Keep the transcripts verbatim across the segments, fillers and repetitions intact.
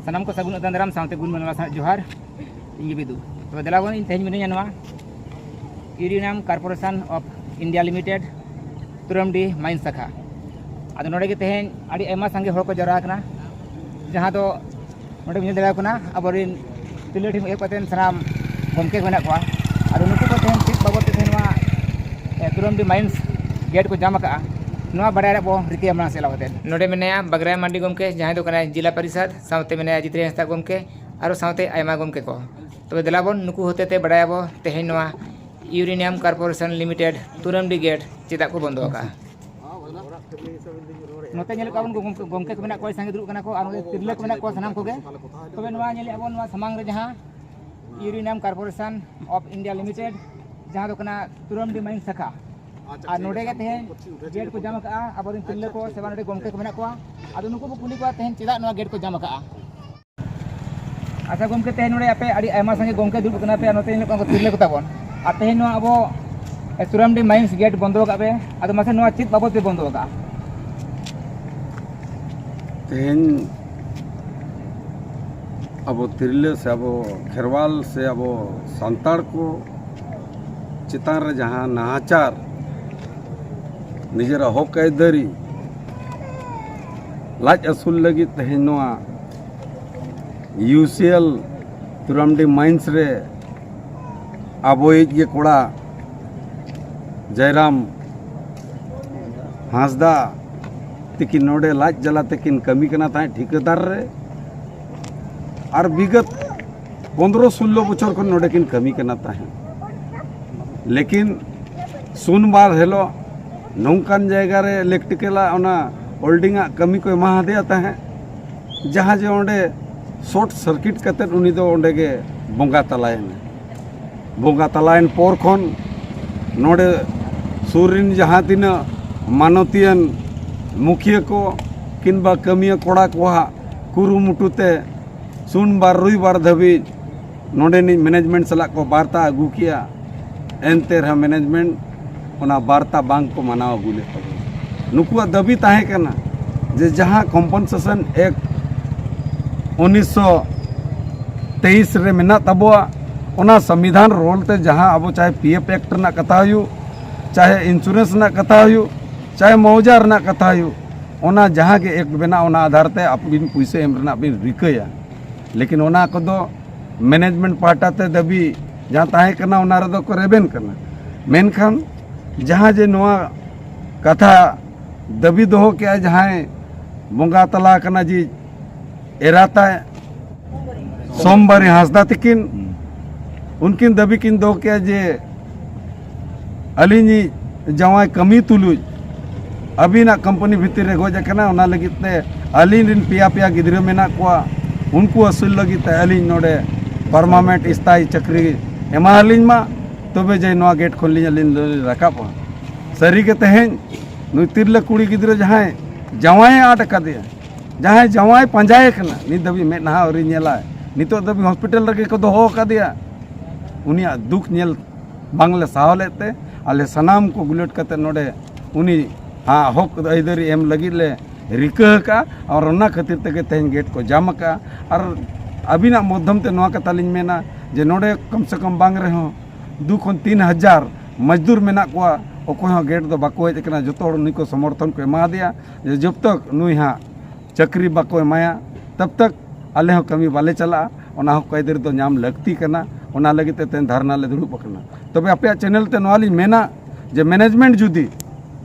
ᱥᱟᱱᱟᱢ ᱠᱚ ᱥᱟᱹᱜᱩᱱ ᱟᱛᱟᱝ ᱫᱟᱨᱟᱢ ᱥᱟᱶᱛᱮ ᱜᱩᱱ ᱢᱟᱱᱟᱣ ᱥᱟᱶ ᱡᱚᱦᱟᱨ᱾ ᱤᱧ ᱜᱮ ᱵᱤᱫᱩ᱾ ᱛᱚᱵᱮ ᱫᱮᱞᱟ ᱵᱚᱱ, ᱤᱧ ᱛᱮᱦᱮᱧ ᱢᱤᱱᱟᱹᱧᱟ ᱱᱚᱣᱟ Uranium Corporation of India Limited, Turamdih mines ᱥᱟᱠᱷᱟ᱾ ᱟᱫᱚ ᱱᱚᱰᱮ ᱜᱮ ᱛᱮᱦᱮᱧ ᱟᱹᱰᱤ ᱟᱭᱢᱟ ᱥᱟᱸᱜᱮ ᱦᱚᱲ ᱠᱚ ᱡᱟᱣᱨᱟ ᱟᱠᱟᱱᱟ, ᱡᱟᱦᱟᱸ ᱫᱚ ᱱᱚᱰᱮ ᱧᱮᱞ ᱫᱟᱲᱮᱭᱟᱜ ᱠᱟᱱᱟ ᱟᱵᱚᱨᱮᱱ ᱛᱤᱨᱞᱟᱹ ᱴᱷᱮᱱ ᱮᱦᱚᱵ ᱠᱟᱛᱮ ᱥᱟᱱᱟᱢ ᱜᱚᱢᱠᱮ ᱠᱚ ᱢᱮᱱᱟᱜ ᱠᱚᱣᱟ᱾ ᱟᱫᱚ ᱱᱩᱠᱩ ᱠᱚ ᱛᱮᱦᱮᱧ ᱪᱮᱫ ᱵᱟᱵᱚᱫ ᱛᱮ ᱛᱮᱦᱮᱧ ᱱᱚᱣᱟ ᱮ, ᱛᱩᱨᱟᱢᱰᱤ ᱢᱟᱭᱤᱱᱥ ᱜᱮᱴ ᱠᱚ ᱡᱟᱢ ᱟᱠᱟᱫᱼᱟ, ᱱᱚᱣᱟ ᱵᱟᱰᱟᱭ ᱨᱮᱭᱟᱜ ᱵᱚ ᱨᱤᱠᱟᱹᱭᱟ ᱢᱟᱲᱟᱝ ᱥᱮᱫ ᱪᱟᱞᱟᱣ ᱠᱟᱛᱮ᱾ ᱱᱚᱰᱮ ᱢᱮᱱᱟᱭᱟ ᱵᱟᱜᱽᱨᱟᱭ ᱢᱟᱱᱰᱤ ᱜᱚᱢᱠᱮ, ᱡᱟᱦᱟᱸᱭ ᱫᱚ ᱠᱟᱱᱟᱭ ᱡᱮᱞᱟ ᱯᱚᱨᱤᱥᱚᱫᱽ, ᱥᱟᱶᱛᱮ ᱢᱮᱱᱟᱭᱟ ᱡᱤᱛᱨᱟᱹᱭ ᱦᱟᱸᱥᱫᱟ ᱜᱚᱢᱠᱮ, ᱟᱨᱚ ᱥᱟᱶᱛᱮ ᱟᱭᱢᱟ ᱜᱚᱢᱠᱮ ᱠᱚ᱾ ᱛᱚᱵᱮ ᱫᱮᱞᱟ ᱵᱚᱱ ᱱᱩᱠᱩ ᱦᱚᱛᱮ ᱛᱮ ᱵᱟᱰᱟᱭᱟᱵᱚ ᱛᱮᱦᱮᱧ ᱱᱚᱣᱟ Uranium Corporation Limited ᱛᱩᱨᱟᱢᱰᱤ ᱜᱮᱴ ᱪᱮᱫᱟᱜ ᱠᱚ ᱵᱚᱱᱫᱚ ᱟᱠᱟᱫᱼᱟ᱾ ᱱᱚᱛᱮ ᱧᱮᱞᱮᱫ ᱠᱚᱣᱟ ᱵᱚᱱ ᱜᱚᱢᱠᱮ, ᱜᱚᱢᱠᱮ ᱠᱚ ᱢᱮᱱᱟᱜ ᱠᱚᱣᱟ, ᱥᱟᱸᱜᱮ ᱫᱩᱲᱩᱵ ᱠᱟᱱᱟ ᱠᱚ, ᱟᱨ ᱱᱚᱰᱮ ᱛᱤᱨᱞᱟᱹ ᱠᱚ ᱢᱮᱱᱟᱜ ᱠᱚᱣᱟ ᱥᱟᱱᱟᱢ ᱠᱚᱜᱮ᱾ ᱛᱚᱵᱮ ᱱᱚᱣᱟ ᱧᱮᱞᱮᱫ ᱵᱚᱱ ᱱᱚᱣᱟ ᱥᱟᱢᱟᱝ ᱨᱮ ᱡᱟᱦᱟᱸ Uranium Corporation of India Limited, ᱡᱟᱦᱟᱸ ᱫᱚ ᱠᱟᱱᱟ ᱛᱩᱨᱟᱢᱰᱤ ᱢᱟᱭᱤᱱ ᱥᱟᱠᱷᱟ, ᱟᱨ ᱱᱚᱰᱮ ᱜᱮ ᱛᱮᱦᱮᱧ ᱜᱮᱴ ᱠᱚ ᱡᱟᱢ ᱟᱠᱟᱫᱼᱟ ᱟᱵᱚᱨᱮᱱ ᱛᱤᱨᱞᱟᱹ ᱠᱚ ᱥᱮ ᱵᱟᱝ ᱱᱚᱰᱮ ᱜᱚᱢᱠᱮ ᱠᱚ ᱢᱮᱱᱟᱜ ᱠᱚᱣᱟ᱾ ᱟᱫᱚ ᱱᱩᱠᱩ ᱵᱚ ᱠᱩᱞᱤ ᱠᱚᱣᱟ ᱛᱮᱦᱮᱧ ᱪᱮᱫᱟᱜ ᱱᱚᱣᱟ ᱜᱮᱴ ᱠᱚ ᱡᱟᱢ ᱟᱠᱟᱫᱼᱟ᱾ ᱟᱪᱪᱷᱟ ᱜᱚᱢᱠᱮ, ᱛᱮᱦᱮᱧ ᱱᱚᱰᱮ ᱟᱯᱮ ᱟᱹᱰᱤ ᱟᱭᱢᱟ ᱥᱟᱸᱜᱮ ᱜᱚᱢᱠᱮ ᱫᱩᱲᱩᱵ ᱠᱟᱱᱟ ᱯᱮ, ᱟᱨ ᱱᱚᱛᱮ ᱧᱮᱞᱚᱜ ᱠᱟᱱᱟ ᱠᱚ ᱛᱤᱨᱞᱟᱹ ᱠᱚ ᱛᱟᱵᱚᱱ᱾ ᱟᱨ ᱛᱮᱦᱮᱧ ᱱᱚᱣᱟ ᱟᱵᱚ ᱮ, ᱛᱩᱨᱟᱢᱰᱤ ᱢᱟᱭᱤᱱᱥ ᱜᱮᱴ ᱵᱚᱱᱫᱚ ᱟᱠᱟᱫ ᱯᱮ, ᱟᱫᱚ ᱢᱟᱥᱮ ᱱᱚᱣᱟ ᱪᱮᱫ ᱵᱟᱵᱚᱫ ᱯᱮ ᱵᱚᱱᱫᱚ ᱟᱠᱟᱫᱼᱟ? ᱛᱮᱦᱮᱧ ᱟᱵᱚ ᱛᱤᱨᱞᱟᱹ ᱥᱮ ᱟᱵᱚ ᱠᱷᱮᱨᱣᱟᱞ ᱥᱮ ᱟᱵᱚ ᱥᱟᱱᱛᱟᱲ ᱠᱚ ᱪᱮᱛᱟᱱ ᱨᱮ ᱡᱟᱦᱟᱸ ᱱᱟᱦᱟᱪᱟᱨ, ᱱᱤᱡᱮᱨᱟᱜ ᱦᱚᱠ ᱟᱹᱭᱫᱟᱹᱨᱤ ᱞᱟᱡ ᱟᱹᱥᱩᱞ ᱞᱟᱹᱜᱤᱫ ᱛᱮᱦᱮᱧ ᱱᱚᱣᱟ ᱤᱭᱩ ᱥᱤ ᱮᱞ ᱛᱩᱨᱟᱢᱰᱤ ᱢᱟᱭᱤᱱᱥ ᱨᱮ ᱟᱵᱚᱭᱤᱡ ᱜᱮ ᱠᱚᱲᱟ ᱡᱟᱭᱨᱟᱢ ᱦᱟᱸᱥᱫᱟ ᱛᱤᱠᱤᱱ ᱱᱚᱰᱮ ᱞᱟᱡ ᱡᱟᱞᱟ ᱛᱮᱠᱤᱱ ᱠᱟᱹᱢᱤ ᱠᱟᱱᱟ ᱛᱟᱦᱮᱸᱫ ᱴᱷᱤᱠᱟᱹᱫᱟᱨ ᱨᱮ, ᱟᱨ ᱵᱤᱜᱚᱛ ᱯᱚᱱᱫᱽᱨᱚ ᱥᱳᱞᱞᱳ ᱵᱚᱪᱷᱚᱨ ᱠᱷᱚᱱ ᱱᱚᱰᱮ ᱠᱤᱱ ᱠᱟᱹᱢᱤ ᱠᱟᱱᱟ ᱛᱟᱦᱮᱸᱫ᱾ ᱞᱮᱠᱤᱱ ᱥᱩᱱᱵᱟᱨ ᱦᱤᱞᱳᱜ ᱱᱚᱝᱠᱟᱱ ᱡᱟᱭᱜᱟ ᱨᱮ ᱤᱞᱮᱠᱴᱨᱤᱠᱮᱞᱟᱜ ᱚᱱᱟ ᱦᱳᱞᱰᱤᱝ ᱟᱜ ᱠᱟᱹᱢᱤ ᱠᱚ ᱮᱢᱟ ᱦᱟᱫᱮᱭᱟ ᱛᱟᱦᱮᱸᱫ, ᱡᱟᱦᱟᱸ ᱡᱮ ᱚᱸᱰᱮ ᱥᱚᱨᱴ ᱥᱟᱨᱠᱤᱴ ᱠᱟᱛᱮᱫ ᱩᱱᱤ ᱫᱚ ᱚᱸᱰᱮ ᱜᱮ ᱵᱚᱸᱜᱟ ᱛᱟᱞᱟᱭᱮᱱᱟ᱾ ᱵᱚᱸᱜᱟ ᱛᱟᱞᱟᱭᱮᱱ ᱯᱚᱨ ᱠᱷᱚᱱ ᱱᱚᱰᱮ ᱥᱩᱨ ᱨᱮᱱ ᱡᱟᱦᱟᱸ ᱛᱤᱱᱟᱹᱜ ᱢᱟᱱᱚᱛᱤᱭᱟᱱ ᱢᱩᱠᱷᱤᱭᱟᱹ ᱠᱚ ᱠᱤᱱᱵᱟ ᱠᱟᱹᱢᱤᱭᱟᱹ ᱠᱚᱲᱟ ᱠᱚᱣᱟᱜ ᱠᱩᱨᱩᱢᱩᱴᱩ ᱛᱮ ᱥᱩᱱᱵᱟᱨ ᱨᱚᱵᱤᱵᱟᱨ ᱫᱷᱟᱹᱵᱤᱡ ᱱᱚᱰᱮᱱᱤᱡ ᱢᱮᱱᱮᱡᱽᱢᱮᱱᱴ ᱥᱟᱞᱟᱜ ᱠᱚ ᱵᱟᱨᱛᱟ ᱟᱹᱜᱩ ᱠᱮᱜᱼᱟ᱾ ᱮᱱᱛᱮ ᱨᱮᱦᱚᱸ ᱢᱮᱱᱮᱡᱽᱢᱮᱱᱴ ᱚᱱᱟ ᱵᱟᱨᱛᱟ ᱵᱟᱝ ᱠᱚ ᱢᱟᱱᱟᱣ ᱟᱹᱜᱩ ᱞᱮᱫ ᱛᱟᱵᱚᱱᱟ᱾ ᱱᱩᱠᱩᱣᱟᱜ ᱫᱟᱹᱵᱤ ᱛᱟᱦᱮᱸ ᱠᱟᱱᱟ ᱡᱮ ᱡᱟᱦᱟᱸ ᱠᱚᱢᱯᱚᱱᱥᱮᱥᱚᱱ ᱮᱠᱴ ᱩᱱᱤᱥᱥᱚ ᱛᱮᱭᱤᱥ ᱨᱮ ᱢᱮᱱᱟᱜ ᱛᱟᱵᱚᱣᱟ᱾ ᱚᱱᱟ ᱥᱚᱝᱵᱤᱫᱷᱟᱱ ᱨᱚᱞ ᱛᱮ ᱡᱟᱦᱟᱸ ᱟᱵᱚ ᱪᱟᱦᱮ ᱯᱤ ᱮᱯᱷ ᱮᱠᱴ ᱨᱮᱱᱟᱜ ᱠᱟᱛᱷᱟ ᱦᱩᱭᱩᱜ, ᱪᱟᱦᱮ ᱤᱱᱥᱩᱨᱮᱱᱥ ᱨᱮᱱᱟᱜ ᱠᱟᱛᱷᱟ ᱦᱩᱭᱩᱜ, ᱪᱟᱦᱮ ᱢᱚᱣᱡᱟ ᱨᱮᱱᱟᱜ ᱠᱟᱛᱷᱟ ᱦᱩᱭᱩᱜ, ᱚᱱᱟ ᱡᱟᱦᱟᱸ ᱜᱮ ᱮᱠᱴ ᱵᱮᱱᱟᱜ, ᱚᱱᱟ ᱟᱫᱷᱟᱨ ᱛᱮ ᱟᱹᱵᱤᱱ ᱯᱩᱭᱥᱟᱹ ᱮᱢ ᱨᱮᱱᱟᱜ ᱵᱤᱱ ᱨᱤᱠᱟᱹᱭᱟ᱾ ᱞᱮᱠᱤᱱ ᱚᱱᱟ ᱠᱚᱫᱚ ᱢᱮᱱᱮᱡᱽᱢᱮᱱᱴ ᱯᱟᱦᱴᱟ ᱛᱮ ᱫᱟᱹᱵᱤ ᱡᱟᱦᱟᱸ ᱛᱟᱦᱮᱸ ᱠᱟᱱᱟ, ᱚᱱᱟ ᱨᱮᱫᱚ ᱠᱚ ᱨᱮᱵᱮᱱ ᱠᱟᱱᱟ᱾ ᱢᱮᱱᱠᱷᱟᱱ ᱡᱟᱦᱟᱸ ᱡᱮ ᱱᱚᱣᱟ ᱠᱟᱛᱷᱟ ᱫᱟᱹᱵᱤ ᱫᱚᱦᱚ ᱠᱮᱜᱼᱟ ᱡᱟᱦᱟᱸᱭ ᱵᱚᱸᱜᱟ ᱛᱟᱞᱟ ᱟᱠᱟᱱᱟ ᱡᱮ ᱮᱨᱟ ᱛᱟᱭ ᱥᱳᱢᱵᱟᱨᱤ ᱦᱟᱸᱥᱫᱟ ᱛᱤᱠᱤᱱ, ᱩᱱᱠᱤᱱ ᱫᱟᱹᱵᱤ ᱠᱤᱱ ᱫᱚᱦᱚ ᱠᱮᱜᱼᱟ ᱡᱮ ᱟᱹᱞᱤᱧᱤᱡ ᱡᱟᱶᱟᱭ ᱠᱟᱹᱢᱤ ᱛᱩᱞᱩᱡ ᱟᱹᱵᱤᱱᱟᱜ ᱠᱳᱢᱯᱟᱱᱤ ᱵᱷᱤᱛᱤᱨ ᱨᱮ ᱜᱚᱡ ᱟᱠᱟᱱᱟ, ᱚᱱᱟ ᱞᱟᱹᱜᱤᱫ ᱛᱮ ᱟᱹᱞᱤᱧ ᱨᱮᱱ ᱯᱮᱭᱟ ᱯᱮᱭᱟ ᱜᱤᱫᱽᱨᱟᱹ ᱢᱮᱱᱟᱜ ᱠᱚᱣᱟ, ᱩᱱᱠᱩ ᱟᱹᱥᱩᱞ ᱞᱟᱹᱜᱤᱫ ᱛᱮ ᱟᱹᱞᱤᱧ ᱱᱚᱰᱮ ᱯᱟᱨᱢᱟᱱᱮᱱᱴ ᱥᱛᱷᱟᱭᱤ ᱪᱟᱹᱠᱨᱤ ᱮᱢᱟᱞᱤᱧ ᱢᱟ, ᱛᱚᱵᱮ ᱡᱮ ᱱᱚᱣᱟ ᱜᱮᱴ ᱠᱷᱚᱱ ᱞᱤᱧ ᱟᱹᱞᱤᱧ ᱞᱤᱧ ᱨᱟᱠᱟᱵᱼᱟ᱾ ᱥᱟᱹᱨᱤ ᱜᱮ ᱛᱮᱦᱮᱧ ᱱᱩᱭ ᱛᱤᱨᱞᱟᱹ ᱠᱩᱲᱤ ᱜᱤᱫᱽᱨᱟᱹ ᱡᱟᱦᱟᱸᱭ ᱡᱟᱶᱟᱭᱮ ᱟᱫ ᱟᱠᱟᱫᱮᱭᱟ, ᱡᱟᱦᱟᱸᱭ ᱡᱟᱶᱟᱭ ᱯᱟᱸᱡᱟᱭᱮ ᱠᱟᱱᱟ, ᱱᱤᱛ ᱫᱷᱟᱹᱵᱤᱡ ᱢᱮᱫᱦᱟ ᱟᱹᱣᱨᱤ ᱧᱮᱞᱟᱭ, ᱱᱤᱛᱚᱜ ᱫᱷᱟᱹᱵᱤᱡ ᱦᱚᱥᱯᱤᱴᱟᱞ ᱨᱮᱜᱮ ᱠᱚ ᱫᱚᱦᱚ ᱟᱠᱟᱫᱮᱭᱟ, ᱩᱱᱤᱭᱟᱜ ᱫᱩᱠ ᱧᱮᱞ ᱵᱟᱝᱞᱮ ᱥᱟᱦᱟᱣ ᱞᱮᱫ ᱛᱮ ᱟᱞᱮ ᱥᱟᱱᱟᱢ ᱠᱚ ᱜᱩᱞᱟᱹᱴ ᱠᱟᱛᱮ ᱱᱚᱰᱮ ᱩᱱᱤ ᱦᱟᱸᱜ ᱦᱚᱠ ᱟᱹᱭᱫᱟᱹᱨᱤ ᱮᱢ ᱞᱟᱹᱜᱤᱫ ᱞᱮ ᱨᱤᱠᱟᱹ ᱟᱠᱟᱫᱼᱟ᱾ ᱟᱨ ᱚᱱᱟ ᱠᱷᱟᱹᱛᱤᱨ ᱛᱮᱜᱮ ᱛᱮᱦᱮᱧ ᱜᱮᱴ ᱠᱚ ᱡᱟᱢ ᱟᱠᱟᱫᱼᱟ᱾ ᱟᱨ ᱟᱹᱵᱤᱱᱟᱜ ᱢᱟᱫᱽᱫᱷᱚᱢ ᱛᱮ ᱱᱚᱣᱟ ᱠᱟᱛᱷᱟ ᱞᱤᱧ ᱢᱮᱱᱟ ᱡᱮ ᱱᱚᱰᱮ ᱠᱚᱢ ᱥᱮ ᱠᱚᱢ ᱵᱟᱝ ᱨᱮᱦᱚᱸ ᱫᱩ ᱠᱷᱚᱱ ᱛᱤᱱ ᱦᱟᱡᱟᱨ ᱢᱟᱡᱫᱩᱨ ᱢᱮᱱᱟᱜ ᱠᱚᱣᱟ, ᱚᱠᱚᱭ ᱦᱚᱸ ᱜᱮᱴ ᱫᱚ ᱵᱟᱠᱚ ᱦᱮᱡ ᱟᱠᱟᱱᱟ᱾ ᱡᱚᱛᱚ ᱦᱚᱲ ᱱᱩᱭ ᱠᱚ ᱥᱚᱢᱚᱨᱛᱷᱚᱱ ᱠᱚ ᱮᱢᱟ ᱫᱮᱭᱟ ᱡᱮ ᱡᱚᱵ ᱛᱚᱠ ᱱᱩᱭ ᱦᱟᱸᱜ ᱪᱟᱹᱠᱨᱤ ᱵᱟᱠᱚ ᱮᱢᱟᱭᱟ, ᱛᱟᱵ ᱛᱟᱠ ᱟᱞᱮ ᱦᱚᱸ ᱠᱟᱹᱢᱤ ᱵᱟᱞᱮ ᱪᱟᱞᱟᱜᱼᱟ᱾ ᱚᱱᱟ ᱦᱚᱸ ᱠᱟᱹᱭᱫᱟᱹᱨᱤ ᱫᱚ ᱧᱟᱢ ᱞᱟᱹᱠᱛᱤ ᱠᱟᱱᱟ᱾ ᱚᱱᱟ ᱞᱟᱹᱜᱤᱫ ᱛᱮ ᱛᱮᱦᱮᱧ ᱫᱷᱟᱨᱱᱟ ᱞᱮ ᱫᱩᱲᱩᱵ ᱟᱠᱟᱱᱟ᱾ ᱛᱚᱵᱮ ᱟᱯᱮᱭᱟᱜ ᱪᱮᱱᱮᱞ ᱛᱮ ᱱᱚᱣᱟ ᱞᱤᱧ ᱢᱮᱱᱟ ᱡᱮ ᱢᱮᱱᱮᱡᱽᱢᱮᱱᱴ ᱡᱩᱫᱤ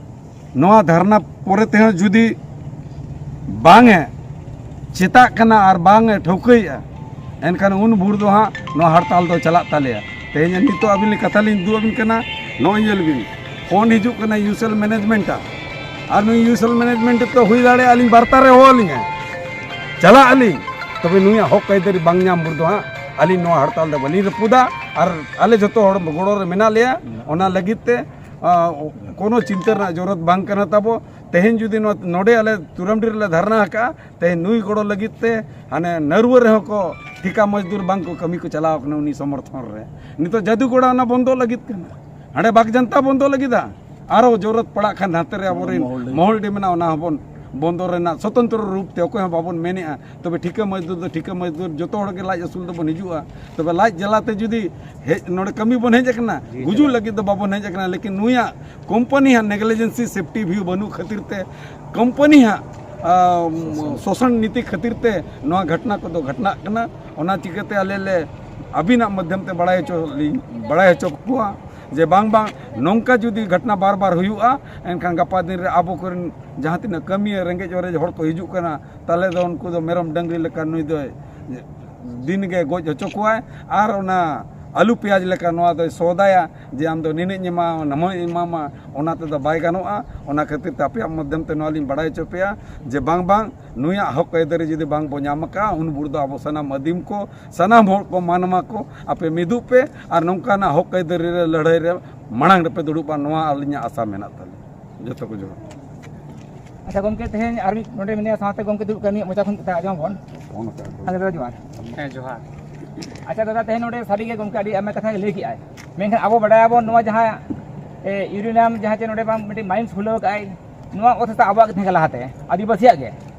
ᱱᱚᱣᱟ ᱫᱷᱟᱨᱱᱟ ᱯᱚᱨᱮ ᱛᱮᱦᱚᱸ ᱡᱩᱫᱤ ᱵᱟᱝ ᱮ ᱪᱮᱛᱟᱜ ᱠᱟᱱᱟ ᱟᱨ ᱵᱟᱝ ᱮ ᱴᱷᱟᱹᱣᱠᱟᱹᱭᱮᱫᱼᱟ, ᱮᱱᱠᱷᱟᱱ ᱩᱱ ᱵᱷᱳᱨ ᱫᱚ ᱦᱟᱸᱜ ᱱᱚᱣᱟ ᱦᱟᱲᱛᱟᱞ ᱫᱚ ᱪᱟᱞᱟᱜ ᱛᱟᱞᱮᱭᱟ᱾ ᱛᱮᱦᱮᱧ ᱱᱤᱛᱚᱜ ᱟᱹᱵᱤᱱ ᱞᱤᱧ ᱠᱟᱛᱷᱟ ᱞᱤᱧ ᱩᱫᱩᱜ ᱟᱹᱵᱤᱱ ᱠᱟᱱᱟ, ᱱᱚᱜᱼᱚᱭ ᱧᱮᱞ ᱵᱤᱱ, ᱯᱷᱳᱱ ᱦᱤᱡᱩᱜ ᱠᱟᱱᱟ ᱭᱩᱥᱮᱞ ᱢᱮᱱᱮᱡᱽᱢᱮᱱᱴ ᱟᱜ, ᱟᱨ ᱱᱩᱭ ᱭᱩᱥᱮᱞ ᱢᱮᱱᱮᱡᱽᱢᱮᱱᱴ ᱛᱚ ᱦᱩᱭ ᱫᱟᱲᱮᱭᱟᱜᱼᱟ ᱟᱹᱞᱤᱧ ᱵᱟᱨᱛᱟ ᱨᱮ ᱦᱚᱦᱚ ᱟᱹᱞᱤᱧᱟ, ᱪᱟᱞᱟᱜ ᱟᱹᱞᱤᱧ, ᱛᱚᱵᱮ ᱱᱩᱭᱟᱜ ᱦᱚᱠ ᱟᱹᱭᱫᱟᱹᱨᱤ ᱵᱟᱝ ᱧᱟᱢ ᱵᱷᱳᱨ ᱫᱚ ᱦᱟᱸᱜ ᱟᱹᱞᱤᱧ ᱱᱚᱣᱟ ᱦᱟᱲᱛᱟᱞ ᱫᱚ ᱵᱟᱹᱞᱤᱧ ᱨᱟᱹᱯᱩᱫᱟ᱾ ᱟᱨ ᱟᱞᱮ ᱡᱚᱛᱚ ᱦᱚᱲ ᱜᱚᱲᱚ ᱨᱮ ᱢᱮᱱᱟᱜ ᱞᱮᱭᱟ, ᱚᱱᱟ ᱞᱟᱹᱜᱤᱫ ᱛᱮ ᱟᱸ, ᱠᱳᱱᱳ ᱪᱤᱱᱛᱟᱹ ᱨᱮᱱᱟᱜ ᱡᱚᱨᱩᱨᱟᱛ ᱵᱟᱝ ᱠᱟᱱᱟ ᱛᱟᱵᱚ᱾ ᱛᱮᱦᱮᱧ ᱡᱩᱫᱤ ᱱᱚᱣᱟ, ᱱᱚᱰᱮ ᱟᱞᱮ ᱛᱩᱨᱟᱢᱰᱤ ᱨᱮᱞᱮ ᱫᱷᱟᱨᱱᱟ ᱟᱠᱟᱫᱼᱟ, ᱛᱮᱦᱮᱧ ᱱᱩᱭ ᱜᱚᱲᱚ ᱞᱟᱹᱜᱤᱫ ᱛᱮ ᱦᱟᱱᱮ ᱱᱟᱹᱨᱣᱟᱹ ᱨᱮᱦᱚᱸ ᱠᱚ ᱴᱷᱤᱠᱟ ᱢᱚᱡᱫᱩᱨ ᱵᱟᱝ ᱠᱚ ᱠᱟᱹᱢᱤ ᱠᱚ ᱪᱟᱞᱟᱣ ᱠᱟᱱᱟ ᱩᱱᱤ ᱥᱚᱢᱚᱨᱛᱷᱚᱱ ᱨᱮ᱾ ᱱᱤᱛᱚᱜ ᱡᱟᱹᱫᱩᱜᱚᱲᱟ ᱚᱱᱟ ᱵᱚᱱᱫᱚ ᱞᱟᱹᱜᱤᱫ ᱠᱟᱱᱟ, ᱦᱟᱸᱰᱮ ᱵᱟᱜᱽᱡᱟᱱᱛᱟ ᱵᱚᱱᱫᱚ ᱞᱟᱹᱜᱤᱫᱟ, ᱟᱨᱚ ᱡᱚᱨᱩᱨᱟᱛ ᱯᱟᱲᱟᱜ ᱠᱷᱟᱱ ᱱᱟᱛᱮ ᱨᱮ ᱟᱵᱚᱨᱮᱱ ᱢᱚᱦᱚᱞᱰᱤ᱾ ᱢᱚᱦᱚᱞᱰᱤ ᱢᱮᱱᱟᱜᱼᱟ, ᱚᱱᱟ ᱦᱚᱸᱵᱚᱱ ᱵᱚᱱᱫᱚ ᱨᱮᱱᱟᱜ ᱥᱚᱛᱚᱱᱛᱨᱚ ᱨᱩᱯ ᱛᱮ ᱚᱠᱚᱭ ᱦᱚᱸ ᱵᱟᱵᱚᱱ ᱢᱮᱱᱮᱜᱼᱟ᱾ ᱛᱚᱵᱮ ᱴᱷᱤᱠᱟᱹ ᱢᱚᱡᱽᱫᱩᱨ ᱫᱚ ᱴᱷᱤᱠᱟᱹ ᱢᱚᱡᱽᱫᱩᱨ, ᱡᱚᱛᱚ ᱦᱚᱲ ᱜᱮ ᱞᱟᱡ ᱟᱹᱥᱩᱞ ᱫᱚᱵᱚᱱ ᱦᱤᱡᱩᱜᱼᱟ᱾ ᱛᱚᱵᱮ ᱞᱟᱡ ᱡᱟᱞᱟᱛᱮ ᱡᱩᱫᱤ ᱦᱮᱡ, ᱱᱚᱰᱮ ᱠᱟᱹᱢᱤ ᱵᱚᱱ ᱦᱮᱡ ᱟᱠᱟᱱᱟ, ᱜᱩᱡᱩᱜ ᱞᱟᱹᱜᱤᱫ ᱫᱚ ᱵᱟᱵᱚᱱ ᱦᱮᱡ ᱟᱠᱟᱱᱟ, ᱞᱮᱠᱤᱱ ᱱᱩᱭᱟᱜ ᱠᱳᱢᱯᱟᱱᱤ ᱦᱟᱸᱜ ᱱᱮᱜᱽᱞᱤᱡᱮᱱᱥᱤ ᱥᱮᱯᱴᱤ ᱵᱷᱤᱭᱩ ᱵᱟᱹᱱᱩᱜ ᱠᱷᱟᱹᱛᱤᱨ ᱛᱮ ᱠᱳᱢᱯᱟᱱᱤ ᱦᱟᱸᱜ ᱟᱢ, ᱥᱳᱥᱚᱱ ᱱᱤᱛᱤ ᱠᱷᱟᱹᱛᱤᱨ ᱛᱮ ᱱᱚᱣᱟ ᱜᱷᱚᱴᱱᱟ ᱠᱚᱫᱚ ᱜᱷᱚᱴᱱᱟᱜ ᱠᱟᱱᱟ᱾ ᱚᱱᱟ ᱪᱤᱠᱟᱹᱛᱮ ᱟᱞᱮ ᱞᱮ ᱟᱹᱵᱤᱱᱟᱜ ᱢᱟᱫᱽᱫᱷᱚᱢ ᱛᱮ ᱵᱟᱲᱟᱭ ᱦᱚᱪᱚ ᱞᱤᱧ, ᱵᱟᱲᱟᱭ ᱦᱚᱪᱚ ᱠᱚᱣᱟ ᱡᱮ ᱵᱟᱝ, ᱵᱟᱝ, ᱱᱚᱝᱠᱟ ᱡᱩᱫᱤ ᱜᱷᱚᱴᱱᱟ ᱵᱟᱨ ᱵᱟᱨ ᱦᱩᱭᱩᱜᱼᱟ, ᱮᱱᱠᱷᱟᱱ ᱜᱟᱯᱟ ᱫᱤᱱ ᱨᱮ ᱟᱵᱚ ᱠᱚᱨᱮᱱ ᱡᱟᱦᱟᱸ ᱛᱤᱱᱟᱹᱜ ᱠᱟᱹᱢᱤᱭᱟᱹ ᱨᱮᱸᱜᱮᱡ ᱚᱨᱮᱡ ᱦᱚᱲ ᱠᱚ ᱦᱤᱡᱩᱜ ᱠᱟᱱᱟ, ᱛᱟᱦᱚᱞᱮ ᱫᱚ ᱩᱱᱠᱩ ᱫᱚ ᱢᱮᱨᱚᱢ ᱰᱟᱹᱝᱨᱤ ᱞᱮᱠᱟ ᱱᱩᱭ ᱫᱚᱭ ᱫᱤᱱ ᱜᱮ ᱜᱚᱡ ᱦᱚᱪᱚ ᱠᱚᱣᱟᱭ᱾ ᱟᱨ ᱚᱱᱟ ᱟᱹᱞᱩ ᱯᱮᱸᱭᱟᱡᱽ ᱞᱮᱠᱟ ᱱᱚᱣᱟ ᱫᱚᱭ ᱥᱚᱫᱟᱭᱟ ᱡᱮ ᱟᱢ ᱫᱚ ᱱᱤᱱᱟᱹᱜ ᱤᱧ ᱮᱢᱟ, ᱱᱟᱢᱟᱹᱧ ᱮᱢᱟᱢᱟ, ᱚᱱᱟ ᱛᱮᱫᱚ ᱵᱟᱭ ᱜᱟᱱᱚᱜᱼᱟ᱾ ᱚᱱᱟ ᱠᱷᱟᱹᱛᱤᱨ ᱛᱮ ᱟᱯᱮᱭᱟᱜ ᱢᱟᱫᱽᱫᱷᱚᱢ ᱛᱮ ᱱᱚᱣᱟ ᱞᱤᱧ ᱵᱟᱲᱟᱭ ᱦᱚᱪᱚ ᱯᱮᱭᱟ ᱡᱮ ᱵᱟᱝ, ᱵᱟᱝ, ᱱᱩᱭᱟᱜ ᱦᱚᱠ ᱟᱹᱭᱫᱟᱹᱨᱤ ᱡᱩᱫᱤ ᱵᱟᱝ ᱵᱚ ᱧᱟᱢ ᱟᱠᱟᱫᱼᱟ, ᱩᱱ ᱵᱷᱳᱨ ᱫᱚ ᱟᱵᱚ ᱥᱟᱱᱟᱢ ᱟᱹᱫᱤᱢ ᱠᱚ, ᱥᱟᱱᱟᱢ ᱦᱚᱲ ᱠᱚ, ᱢᱟᱱᱣᱟ ᱠᱚ, ᱟᱯᱮ ᱢᱤᱫᱚᱜ ᱯᱮ ᱟᱨ ᱱᱚᱝᱠᱟᱱᱟᱜ ᱦᱚᱠ ᱟᱹᱭᱫᱟᱹᱨᱤ ᱨᱮ ᱞᱟᱹᱲᱦᱟᱹᱭ ᱨᱮ ᱢᱟᱲᱟᱝ ᱨᱮᱯᱮ ᱫᱩᱲᱩᱵᱼᱟ, ᱱᱚᱣᱟ ᱟᱹᱞᱤᱧᱟᱜ ᱟᱥᱟ ᱢᱮᱱᱟᱜ ᱛᱟᱹᱞᱤᱧᱟ᱾ ᱡᱚᱛᱚ ᱠᱚ ᱡᱚᱦᱟᱨ᱾ ᱟᱪᱪᱷᱟ ᱜᱚᱢᱠᱮ, ᱛᱮᱦᱮᱧ ᱟᱨ ᱢᱤᱫ ᱱᱚᱰᱮ ᱢᱮᱱᱟᱭᱟ, ᱥᱟᱶᱛᱮ ᱜᱚᱢᱠᱮ ᱫᱩᱲᱩᱵ ᱠᱟᱱ, ᱢᱤᱫ ᱢᱚᱪᱟ ᱠᱷᱚᱱ ᱠᱟᱛᱷᱟ ᱟᱸᱡᱚᱢ ᱵᱚᱱ᱾ ᱯᱷᱳᱱ ᱟᱠᱟᱫ ᱠᱚ᱾ ᱟᱪᱪᱷᱟ ᱫᱟᱫᱟ, ᱡᱚᱦᱟᱨ᱾ ᱦᱮᱸ, ᱡᱚᱦᱟᱨ᱾ ᱟᱪᱪᱷᱟ ᱫᱟᱫᱟ, ᱛᱮᱦᱮᱧ ᱱᱚᱰᱮ ᱥᱟᱹᱨᱤ ᱜᱮ ᱜᱚᱢᱠᱮ ᱟᱹᱰᱤ ᱟᱭᱢᱟ ᱠᱟᱛᱷᱟ ᱜᱮ ᱞᱟᱹᱭ ᱠᱮᱜᱼᱟᱭ, ᱢᱮᱱᱠᱷᱟᱱ ᱟᱵᱚ ᱵᱟᱰᱟᱭᱟᱵᱚᱱ ᱱᱚᱣᱟ ᱡᱟᱦᱟᱸ, ᱮ, ᱤᱭᱩᱨᱮᱱᱤᱭᱟᱢ ᱡᱟᱦᱟᱸ ᱪᱮ ᱱᱚᱰᱮ ᱵᱟᱝ ᱢᱤᱫᱴᱤᱡ ᱢᱟᱭᱤᱱᱥ ᱠᱷᱩᱞᱟᱹᱣ ᱠᱟᱜᱼᱟᱭ, ᱱᱚᱣᱟ ᱚᱛ ᱦᱟᱥᱟ ᱟᱵᱚᱣᱟᱜ ᱜᱮ ᱛᱟᱦᱮᱸ ᱠᱟᱱᱟ ᱞᱟᱦᱟᱛᱮ, ᱟᱹᱫᱤᱵᱟᱹᱥᱤᱭᱟᱜ ᱜᱮ᱾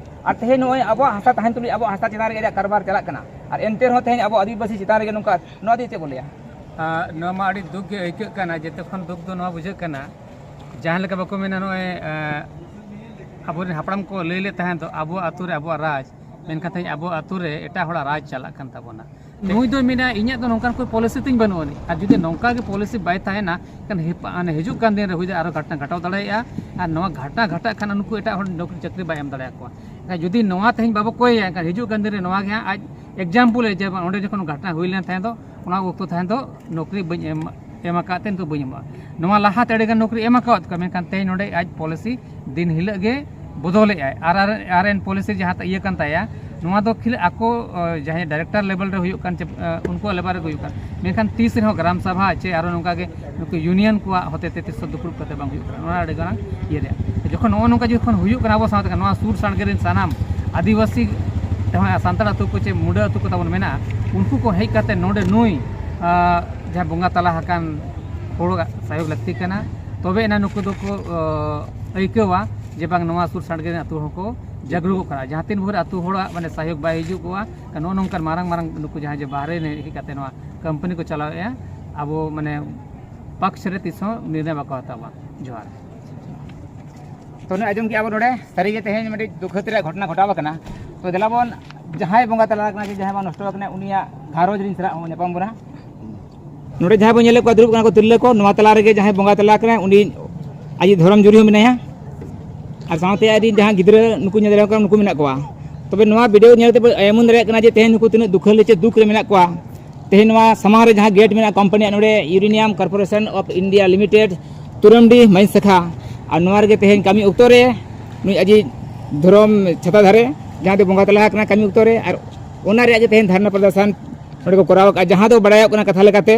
ᱟᱨ ᱛᱮᱦᱮᱧ ᱱᱚᱜᱼᱚᱭ ᱟᱵᱚᱣᱟᱜ ᱦᱟᱥᱟ ᱛᱟᱦᱮᱱ ᱛᱩᱞᱩᱡ ᱟᱵᱚᱣᱟᱜ ᱦᱟᱥᱟ ᱪᱮᱛᱟᱱ ᱨᱮᱜᱮ ᱟᱡᱟᱜ ᱠᱟᱨᱵᱟᱨ ᱪᱟᱞᱟᱜ ᱠᱟᱱᱟ, ᱟᱨ ᱮᱱᱛᱮ ᱨᱮᱦᱚᱸ ᱛᱮᱦᱮᱧ ᱟᱵᱚ ᱟᱹᱫᱤᱵᱟᱹᱥᱤ ᱪᱮᱛᱟᱱ ᱨᱮᱜᱮ ᱱᱚᱝᱠᱟ, ᱱᱚᱣᱟ ᱫᱚ ᱪᱮᱫ ᱵᱚ ᱞᱟᱹᱭᱟ? ᱟᱨ ᱱᱚᱣᱟ ᱢᱟ ᱟᱹᱰᱤ ᱫᱩᱠ ᱜᱮ ᱟᱹᱭᱠᱟᱹᱜ ᱠᱟᱱᱟ᱾ ᱡᱮᱛᱮ ᱠᱷᱚᱱ ᱫᱩᱠ ᱫᱚ ᱱᱚᱣᱟ ᱵᱩᱡᱷᱟᱹᱜ ᱠᱟᱱᱟ, ᱡᱟᱦᱟᱸ ᱞᱮᱠᱟ ᱵᱟᱠᱚ ᱢᱮᱱᱟ, ᱱᱚᱜᱼᱚᱭ, ᱮᱸ, ᱟᱵᱚᱨᱮᱱ ᱦᱟᱯᱲᱟᱢ ᱠᱚ ᱞᱟᱹᱭ ᱞᱮᱫ ᱛᱟᱦᱮᱸ ᱫᱚ, ᱟᱵᱚ ᱟᱹᱛᱩ ᱨᱮ ᱟᱵᱚᱣᱟᱜ ᱨᱟᱡᱽ, ᱢᱮᱱᱠᱷᱟᱱ ᱛᱮᱦᱮᱧ ᱟᱵᱚ ᱟᱹᱛᱩ ᱨᱮ ᱮᱴᱟᱜ ᱦᱚᱲᱟᱜ ᱨᱟᱡᱽ ᱪᱟᱞᱟᱜ ᱠᱟᱱ ᱛᱟᱵᱚᱱᱟ᱾ ᱱᱩᱭ ᱫᱚᱭ ᱢᱮᱱᱟ, "ᱤᱧᱟᱹᱜ ᱫᱚ ᱱᱚᱝᱠᱟᱱ ᱠᱳᱭ ᱯᱚᱞᱤᱥᱤ ᱛᱤᱧ ᱵᱟᱹᱱᱩᱜ ᱟᱹᱱᱤᱡ", ᱟᱨ ᱡᱩᱫᱤ ᱱᱚᱝᱠᱟ ᱜᱮ ᱯᱚᱞᱤᱥᱤ ᱵᱟᱭ ᱛᱟᱦᱮᱱᱟ, ᱮᱱᱠᱷᱟᱱ ᱦᱤᱯ-, ᱢᱟᱱᱮ ᱦᱤᱡᱩᱜ ᱠᱟᱱ ᱫᱤᱱ ᱨᱮ ᱦᱩᱭ ᱫᱟᱲᱮᱭᱟᱜᱼᱟ ᱟᱨᱚ ᱜᱷᱚᱴᱱᱟ ᱜᱷᱚᱴᱟᱣ ᱫᱟᱲᱮᱭᱟᱜᱼᱟ᱾ ᱟᱨ ᱱᱚᱣᱟ ᱜᱷᱚᱴᱱᱟ ᱜᱷᱚᱴᱟᱜ ᱠᱷᱟᱱ ᱩᱱᱠᱩ ᱮᱴᱟᱜ ᱦᱚᱲ ᱱᱚᱠᱨᱤ ᱪᱟᱹᱠᱨᱤ ᱵᱟᱭ ᱮᱢ ᱫᱟᱲᱮᱭᱟᱠᱚᱣᱟ᱾ ᱮᱱᱠᱷᱟᱱ ᱡᱩᱫᱤ ᱱᱚᱣᱟ ᱛᱮᱦᱮᱧ ᱵᱟᱵᱚ ᱠᱚᱭᱮᱭᱟ, ᱮᱱᱠᱷᱟᱱ ᱦᱤᱡᱩᱜ ᱠᱟᱱ ᱫᱤᱱ ᱨᱮ ᱱᱚᱣᱟ ᱜᱮ ᱦᱟᱸᱜ ᱟᱡ ᱮᱠᱡᱟᱢᱯᱩᱞ ᱮ, ᱡᱮ ᱚᱸᱰᱮ ᱡᱚᱠᱷᱚᱱ ᱜᱷᱚᱴᱱᱟ ᱦᱩᱭ ᱞᱮᱱ ᱛᱟᱦᱮᱸ ᱫᱚ, ᱚᱱᱟ ᱚᱠᱛᱚ ᱛᱟᱦᱮᱸ ᱫᱚ ᱱᱚᱠᱨᱤ ᱵᱟᱹᱧ ᱮᱢ, ᱮᱢ ᱟᱠᱟᱫ ᱛᱮ ᱱᱤᱛᱚᱜ ᱵᱟᱹᱧ ᱮᱢᱚᱜᱼᱟ᱾ ᱱᱚᱣᱟ ᱞᱟᱦᱟᱛᱮ ᱟᱹᱰᱤᱜᱟᱱ ᱱᱚᱠᱨᱤ ᱮᱢ ᱟᱠᱟᱣᱟᱫ ᱠᱚᱣᱟ, ᱢᱮᱱᱠᱷᱟᱱ ᱛᱮᱦᱮᱧ ᱱᱚᱰᱮ ᱟᱡ ᱯᱚᱞᱤᱥᱤ ᱫᱤᱱ ᱦᱤᱞᱳᱜ ᱜᱮ ᱵᱚᱫᱚᱞᱮᱫ ᱟᱭ᱾ ᱟᱨ, ᱟᱨ, ᱟᱨ ᱮᱱ ᱯᱚᱞᱤᱥᱤ ᱡᱟᱦᱟᱸ ᱤᱭᱟᱹ ᱠᱟᱱ ᱛᱟᱭᱟ, ᱱᱚᱣᱟ ᱫᱚ ᱠᱷᱟᱹᱞᱤ ᱟᱠᱚ, ᱚ, ᱡᱟᱦᱟᱸᱭ ᱰᱟᱭᱨᱮᱠᱴᱚᱨ ᱞᱮᱵᱮᱞ ᱨᱮ ᱦᱩᱭᱩᱜ ᱠᱟᱱ ᱪᱮ, ᱚ, ᱩᱱᱠᱩᱣᱟᱜ ᱞᱮᱵᱮᱞ ᱨᱮᱜᱮ ᱦᱩᱭᱩᱜ ᱠᱟᱱ, ᱢᱮᱱᱠᱷᱟᱱ ᱛᱤᱥ ᱨᱮᱦᱚᱸ ᱜᱨᱟᱢ ᱥᱟᱵᱷᱟ ᱪᱮ ᱟᱨᱚ ᱱᱚᱝᱠᱟ ᱜᱮ ᱱᱩᱠᱩ ᱤᱭᱩᱱᱤᱭᱚᱱ ᱠᱚᱣᱟᱜ ᱦᱚᱛᱮ ᱛᱮ ᱛᱤᱥ ᱦᱚᱸ ᱫᱩᱯᱲᱩᱵ ᱠᱟᱛᱮ ᱵᱟᱝ ᱦᱩᱭᱩᱜ ᱠᱟᱱᱟ᱾ ᱱᱚᱣᱟ ᱟᱹᱰᱤ ᱢᱟᱨᱟᱝ ᱤᱭᱟᱹ ᱨᱮᱭᱟᱜ᱾ ᱡᱚᱠᱷᱚᱱ ᱱᱚᱜᱼᱚ ᱱᱚᱝᱠᱟ ᱡᱚᱠᱷᱚᱱ ᱦᱩᱭᱩᱜ ᱠᱟᱱᱟ ᱟᱵᱚ ᱥᱟᱶᱛᱟ ᱨᱮ, ᱱᱚᱣᱟ ᱥᱩᱨ ᱥᱟᱰᱜᱮ ᱨᱮᱱ ᱥᱟᱱᱟᱢ ᱟᱹᱫᱤᱵᱟᱹᱥᱤ ᱡᱟᱦᱟᱸ ᱥᱟᱱᱛᱟᱲ ᱟᱹᱛᱩ ᱠᱚ ᱪᱮ ᱢᱩᱰᱟᱹ ᱟᱹᱛᱩ ᱠᱚ ᱛᱟᱵᱚᱱ ᱢᱮᱱᱟᱜᱼᱟ, ᱩᱱᱠᱩ ᱠᱚ ᱦᱮᱡ ᱠᱟᱛᱮ ᱱᱚᱰᱮ ᱱᱩᱭ, ᱟ, ᱡᱟᱦᱟᱸ ᱵᱚᱸᱜᱟ ᱛᱟᱞᱟ ᱟᱠᱟᱱ ᱦᱚᱲᱟᱜ ᱥᱟᱭᱚᱜ ᱞᱟᱹᱠᱛᱤ ᱠᱟᱱᱟ, ᱛᱚᱵᱮ ᱮᱱᱟ ᱱᱩᱠᱩ ᱫᱚᱠᱚ, ᱚ, ᱟᱹᱭᱠᱟᱹᱣᱟ ᱡᱮ ᱵᱟᱝ ᱱᱚᱣᱟ ᱥᱩᱨ ᱥᱟᱰᱜᱮ ᱨᱮᱱ ᱟᱹᱛᱩ ᱦᱚᱸᱠᱚ ᱡᱟᱜᱽᱨᱩᱠᱚᱜ ᱠᱟᱱᱟ᱾ ᱡᱟᱦᱟᱸ ᱛᱤᱱ ᱵᱷᱳᱨ ᱟᱹᱛᱩ ᱦᱚᱲᱟᱜ ᱢᱟᱱᱮ ᱥᱚᱦᱭᱳᱜᱽ ᱵᱟᱭ ᱦᱤᱡᱩᱜ ᱠᱚᱜᱼᱟ, ᱱᱚᱜᱼᱚ ᱱᱚᱝᱠᱟᱱ ᱢᱟᱨᱟᱝ ᱢᱟᱨᱟᱝ ᱱᱩᱠᱩ ᱡᱟᱦᱟᱸᱭ ᱡᱮ ᱵᱟᱦᱨᱮ ᱨᱮ ᱦᱮᱡ ᱠᱟᱛᱮ ᱱᱚᱣᱟ ᱠᱳᱢᱯᱟᱱᱤ ᱠᱚ ᱪᱟᱞᱟᱣᱮᱫᱼᱟ, ᱟᱵᱚ ᱢᱟᱱᱮ ᱯᱟᱠᱥ ᱨᱮ ᱛᱤᱥ ᱦᱚᱸ ᱱᱤᱨᱱᱚᱭ ᱵᱟᱠᱚ ᱦᱟᱛᱟᱣᱟ᱾ ᱡᱚᱦᱟᱨ᱾ ᱛᱚ ᱱᱚᱜᱼᱚᱭ ᱟᱸᱡᱚᱢ ᱠᱮᱜᱼᱟ ᱵᱚᱱ ᱱᱚᱰᱮ, ᱥᱟᱹᱨᱤᱜᱮ ᱛᱮᱦᱮᱧ ᱢᱤᱫᱴᱤᱡ ᱫᱩᱠᱷᱟᱹᱛ ᱨᱮᱭᱟᱜ ᱜᱷᱚᱴᱚᱱᱟ ᱜᱷᱚᱴᱟᱣ ᱟᱠᱟᱱᱟ᱾ ᱛᱚ ᱫᱮᱞᱟ ᱵᱚᱱ ᱡᱟᱦᱟᱸᱭ ᱵᱚᱸᱜᱟ ᱛᱟᱞᱟ ᱟᱠᱟᱱᱟ, ᱡᱮ ᱡᱟᱦᱟᱸᱭ ᱵᱚᱱ ᱱᱚᱥᱴᱚ ᱟᱠᱟᱱᱟ, ᱩᱱᱤᱭᱟᱜ ᱜᱷᱟᱨᱚᱸᱡᱽ ᱨᱤᱱ ᱥᱟᱞᱟᱜ ᱦᱚᱸ ᱧᱟᱯᱟᱢ ᱵᱚᱱᱟ᱾ ᱱᱚᱰᱮ ᱡᱟᱦᱟᱸᱭ ᱵᱚᱱ ᱧᱮᱞᱮᱫ ᱠᱚᱣᱟ ᱫᱩᱲᱩᱵ ᱠᱟᱱᱟ ᱠᱚ ᱛᱤᱨᱞᱟᱹ ᱠᱚ, ᱱᱚᱣᱟ ᱛᱟᱞᱟ ᱨᱮᱜᱮ ᱡᱟᱦᱟᱸᱭ ᱵᱚᱸᱜᱟ ᱛᱟᱞᱟ ᱟᱠᱟᱱᱟᱭ, ᱩᱱᱤ ᱟᱡᱤᱡ ᱫᱷᱚᱨᱚᱢ ᱡᱩᱨᱤ ᱦᱚᱸ ᱢᱮᱱᱟᱭᱟ᱾ ᱟᱨ ᱥᱟᱶᱛᱮ ᱟᱡ ᱨᱤᱱ ᱡᱟᱦᱟᱸ ᱜᱤᱫᱽᱨᱟᱹ ᱱᱩᱠᱩ ᱧᱮᱞ ᱫᱟᱲᱮᱭᱟᱠᱚ ᱠᱟᱱᱟ, ᱱᱩᱠᱩ ᱢᱮᱱᱟᱜ ᱠᱚᱣᱟ᱾ ᱛᱚᱵᱮ ᱱᱚᱣᱟ ᱵᱷᱤᱰᱤᱭᱳ ᱧᱮᱞ ᱛᱮ ᱵᱚᱱ ᱮᱢᱚᱱ ᱫᱟᱲᱮᱭᱟᱜ ᱠᱟᱱᱟ ᱡᱮ ᱛᱮᱦᱮᱧ ᱱᱩᱠᱩ ᱛᱤᱱᱟᱹᱜ ᱫᱩᱠᱷᱟᱹᱞᱤ ᱪᱮ ᱫᱩᱠ ᱨᱮ ᱢᱮᱱᱟᱜ ᱠᱚᱣᱟ᱾ ᱛᱮᱦᱮᱧ ᱱᱚᱣᱟ ᱥᱟᱢᱟᱝ ᱨᱮ ᱡᱟᱦᱟᱸ ᱜᱮᱴ ᱢᱮᱱᱟᱜᱼᱟ ᱠᱳᱢᱯᱟᱱᱤᱭᱟᱜ, ᱱᱚᱰᱮ Uranium Corporation of India Limited, ᱛᱩᱨᱟᱢᱰᱤ ᱢᱟᱹᱭ ᱥᱟᱠᱷᱟ, ᱟᱨ ᱱᱚᱣᱟ ᱨᱮᱜᱮ ᱛᱮᱦᱮᱧ ᱠᱟᱹᱢᱤ ᱚᱠᱛᱚ ᱨᱮ ᱱᱩᱭ ᱟᱡᱤᱡ ᱫᱷᱚᱨᱚᱢ ᱪᱷᱟᱛᱟ ᱫᱷᱟᱨᱮ, ᱡᱟᱦᱟᱸ ᱫᱚ ᱵᱚᱸᱜᱟ ᱛᱟᱞᱟ ᱟᱠᱟᱱᱟ ᱠᱟᱹᱢᱤ ᱚᱠᱛᱚ ᱨᱮ, ᱟᱨ ᱚᱱᱟ ᱨᱮᱭᱟᱜ ᱜᱮ ᱛᱮᱦᱮᱧ ᱫᱷᱟᱨᱱᱟ ᱯᱨᱚᱫᱚᱨᱥᱚᱱ ᱱᱚᱰᱮ ᱠᱚ ᱠᱚᱨᱟᱣ ᱟᱠᱟᱫᱼᱟ᱾ ᱡᱟᱦᱟᱸ ᱫᱚ ᱵᱟᱲᱟᱭᱚᱜ ᱠᱟᱱᱟ ᱠᱟᱛᱷᱟ ᱞᱮᱠᱟᱛᱮ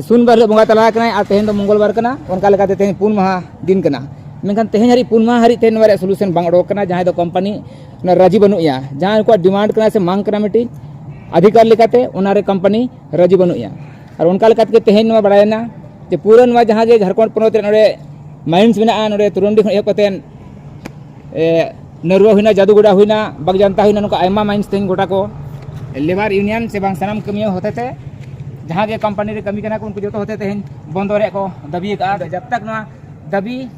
ᱥᱩᱱᱵᱟᱨ ᱦᱤᱞᱳᱜ ᱵᱚᱸᱜᱟ ᱛᱟᱞᱟ ᱟᱠᱟᱱᱟᱭ ᱟᱨ ᱛᱮᱦᱮᱧ ᱫᱚ ᱢᱚᱝᱜᱚᱞ ᱵᱟᱨ ᱠᱟᱱᱟ, ᱚᱱᱠᱟ ᱞᱮᱠᱟᱛᱮ ᱛᱮᱦᱮᱧ ᱯᱩᱱ ᱢᱟᱦᱟ ᱫᱤᱱ ᱠᱟᱱᱟ᱾ ᱢᱮᱱᱠᱷᱟᱱ ᱛᱮᱦᱮᱧ ᱦᱟᱹᱨᱤᱡ, ᱯᱩᱱ ᱢᱟᱦᱟ ᱦᱟᱹᱨᱤᱡ ᱛᱮᱦᱮᱧ ᱱᱚᱣᱟ ᱨᱮᱭᱟᱜ ᱥᱚᱞᱩᱥᱚᱱ ᱵᱟᱝ ᱚᱰᱚᱠ ᱠᱟᱱᱟ, ᱡᱟᱦᱟᱸᱭ ᱫᱚ ᱠᱳᱢᱯᱟᱱᱤ ᱚᱱᱟ ᱨᱟᱹᱡᱤ ᱵᱟᱹᱱᱩᱜ ᱮᱭᱟ᱾ ᱡᱟᱦᱟᱸ ᱩᱱᱠᱩᱣᱟᱜ ᱰᱤᱢᱟᱱᱰ ᱠᱟᱱᱟ ᱥᱮ ᱢᱟᱝ ᱠᱟᱱᱟ ᱢᱤᱫᱴᱤᱡ ᱟᱫᱷᱤᱠᱟᱨ ᱞᱮᱠᱟᱛᱮ, ᱚᱱᱟ ᱨᱮ ᱠᱳᱢᱯᱟᱱᱤ ᱨᱟᱹᱡᱤ ᱵᱟᱹᱱᱩᱜ ᱮᱭᱟ᱾ ᱟᱨ ᱚᱱᱠᱟ ᱞᱮᱠᱟ ᱛᱮᱜᱮ ᱛᱮᱦᱮᱧ ᱱᱚᱣᱟ ᱵᱟᱲᱟᱭᱮᱱᱟ ᱡᱮ ᱯᱩᱨᱟᱹ ᱱᱚᱣᱟ ᱡᱟᱦᱟᱸ ᱜᱮ ᱡᱷᱟᱲᱠᱷᱚᱸᱰ ᱯᱚᱱᱚᱛ ᱨᱮ ᱱᱚᱰᱮ ᱢᱟᱭᱤᱱᱥ ᱢᱮᱱᱟᱜᱼᱟ, ᱱᱚᱰᱮ ᱛᱩᱨᱩᱱᱰᱤ ᱠᱷᱚᱱ ᱮᱦᱚᱵ ᱠᱟᱛᱮᱫ ᱮ, ᱱᱟᱹᱨᱩᱣᱟ ᱦᱩᱭᱱᱟ, ᱡᱟᱫᱩᱜᱚᱰᱟ ᱦᱩᱭᱱᱟ, ᱵᱟᱜᱽᱡᱟᱱᱛᱟ ᱦᱩᱭᱱᱟ, ᱱᱚᱝᱠᱟ ᱟᱭᱢᱟ ᱢᱟᱭᱤᱱᱥ ᱛᱮᱦᱮᱧ ᱜᱚᱴᱟ ᱠᱚ ᱞᱮᱵᱟᱨ ᱤᱭᱩᱱᱤᱭᱚᱱ ᱥᱮ ᱵᱟᱝ ᱥᱟᱱᱟᱢ ᱠᱟᱹᱢᱤᱭᱟᱹ ᱦᱚᱛᱮ ᱛᱮ, ᱡᱟᱦᱟᱸ ᱜᱮ ᱠᱳᱢᱯᱟᱱᱤ ᱨᱮ ᱠᱟᱹᱢᱤ ᱠᱟᱱᱟ ᱠᱚ, ᱩᱱᱠᱩ ᱡᱚᱛᱚ ᱦᱚᱛᱮ ᱛᱮᱦᱮᱧ ᱵᱚᱱᱫᱚ ᱨᱮᱭᱟᱜ ᱠᱚ ᱫᱟᱹᱵᱤ ᱟᱠᱟᱫᱼᱟ᱾ ᱡᱟᱵ ᱛᱟᱠ ᱱᱚᱣᱟ ᱫᱟᱹᱵᱤ